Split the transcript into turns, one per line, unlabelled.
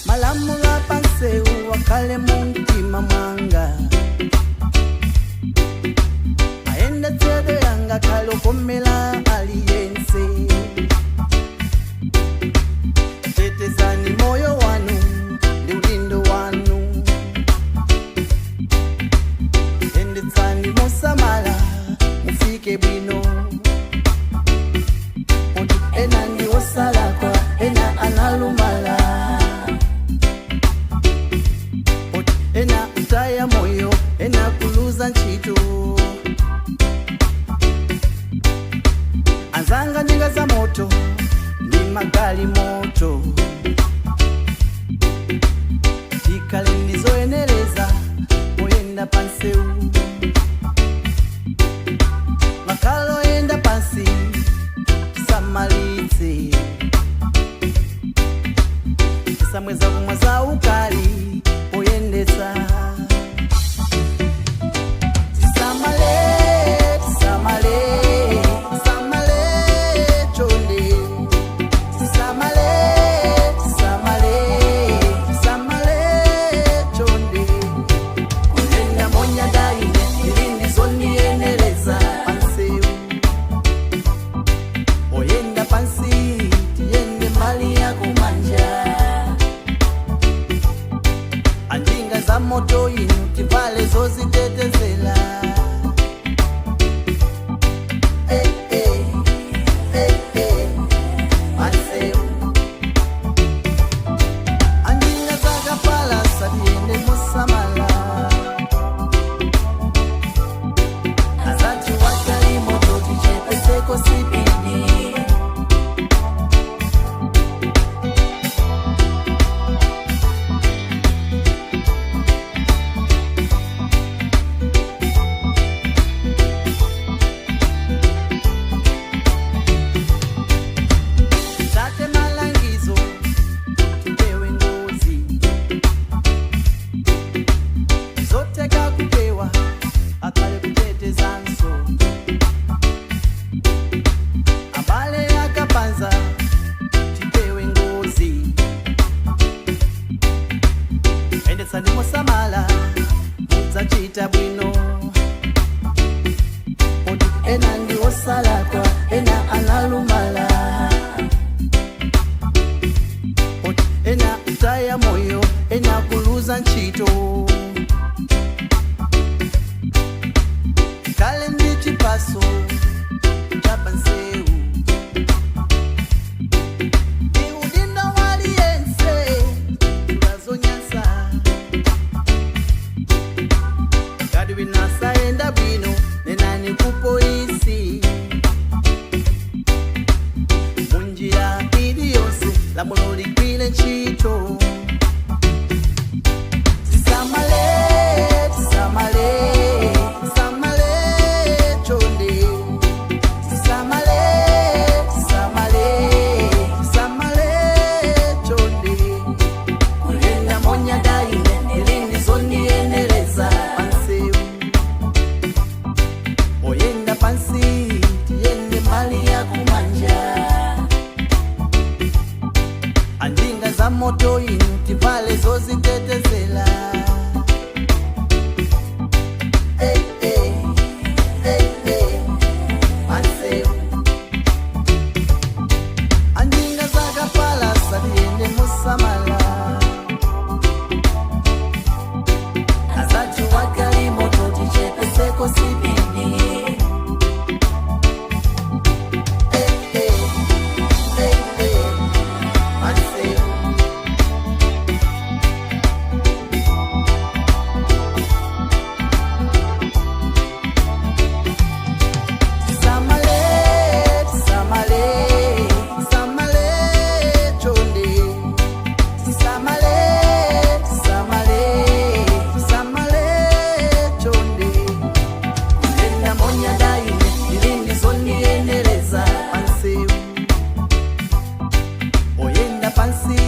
Malamulo apansewu akhale mu mtima mwanga. Ayendetsedwe yanga khale okomela aliyense. Tetezani moyo wanu ndi udindo wanu. Endetsani mosamala mufike bwino. Poti ena ndi osalakwa, ena analumala. Poti ena utaya moyo, ena kuluza ntchito. Anzanga, njinga za moto ndi magali moto, tikale ndizoyenereza oyenda pansewu. Makalo oyenda pansi tisamalitse, tisamweza kumwa za ukali oyendesa. Tisamale, tisamale, tisamale chonde. Tisamale, tisamale, tisamale chonde. Kuyenda monyadaine ilindizoniyenereza pansewu. Oyenda pansi tiyende mbali ya kumanja. Anjinga za moto inu tivale zozitetezela. Eh, eh, eh, eh, pansewu. Anjinga zakapalasa tiyende mosamala. Azati watali moto tichepeseko sipidi. Tate malangizo tipewe ngozi zoteka kupewa akale kutetezanso. Abale akapanza tipewe ngozi. Endetsani mosamala mudzachita bwino. Poti ena ndi osalakwa, ena analumala. Poti ena utaya moyo, ena kuluza ntchito. Kale ndi chipaso chapansewu ndi udindo waliyense tulazonyansa. Kadi winasaenda bwino nenani ku polisi. Munjira iliyonse lamulo ligwire ntchito. Tisamale, tisamale, tisamale chonde. Tisamale, tisamale, tisamale chonde. Kuyenda monyadaine ilindizoniyenereza pansewu. Oyenda pansi tiyende mbali ya kumanja. Anjinga za moto inu tivale zozitetezela. Eh, eh, eh, eh, pansewu. Anjinga zakapalasa tiyende mosamala. Azati wakali moto tichepeseko sipidi. Eh, eh, eh, eh, pansewu. Tisamale, tisamale, tisamale chonde. Tisamale, tisamale, tisamale chonde. Kuyenda monyadaine ilindizoniyenereza pansewu. Oyenda pansi